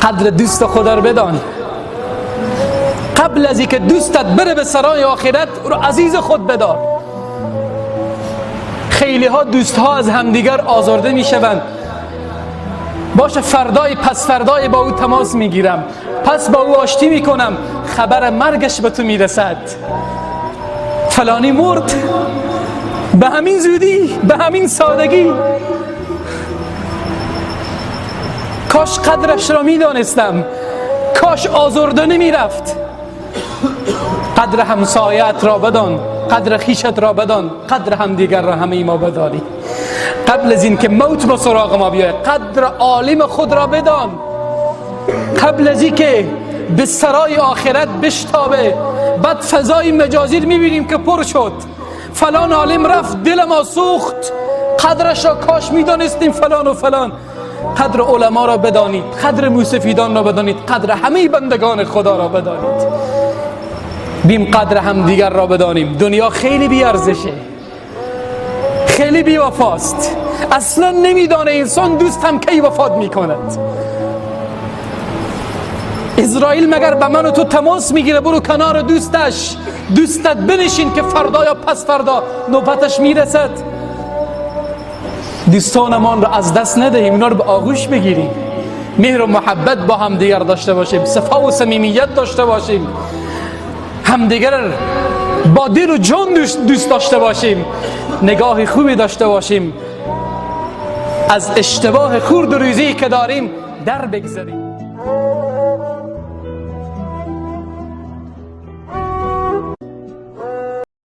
قدر دوست خود را بدان. قبل از اینکه دوستت بره به سرای آخرت، او را عزیز خود بدار. خیلی ها دوست ها از همدیگر آزرده میشوند. باشه، فردای پس فردای با او تماس میگیرم، پس با او آشتی میکنم. خبر مرگش به تو میرسد، فلانی مرد. به همین زودی، به همین سادگی. کاش قدرش را میدانستم، کاش آزرده نمیرفت. قدر همسایت را بدان، قدر خویشت را بدان، قدر همدیگر را همه ما بدانیم. قبل از اینکه موت به سراغ ما بیاید، قدر عالم خود را بدان. قبل از اینکه به سرای آخرت بشتابه. بعد فضای مجازی میبینیم که پر شد، فلان عالم رفت، دل ما سوخت، قدرش را کاش میدانستیم، فلان و فلان. قدر علما را بدانید، قدر موسفیدان را بدانید، قدر همه بندگان خدا را بدانید. بیم قدر هم دیگر را بدانیم. دنیا خیلی بی ارزشه، خیلی بی وفاست. اصلا نمیدانه انسان دوست هم کی وفات میکند. اسرائیل مگر به من و تو تماس میگیره؟ برو کنار دوستش، دوستت بنشین که فردا یا پس فردا نوبتش میرسد. دوستانمان را از دست ندهیم، اونا رو به آغوش بگیریم، مهر و محبت با هم دیگر داشته باشیم، صفا و صمیمیت داشته باشیم، همدیگر با دل و جان دوست داشته باشیم، نگاه خوبی داشته باشیم، از اشتباه خورد و ریزی که داریم در بگذریم.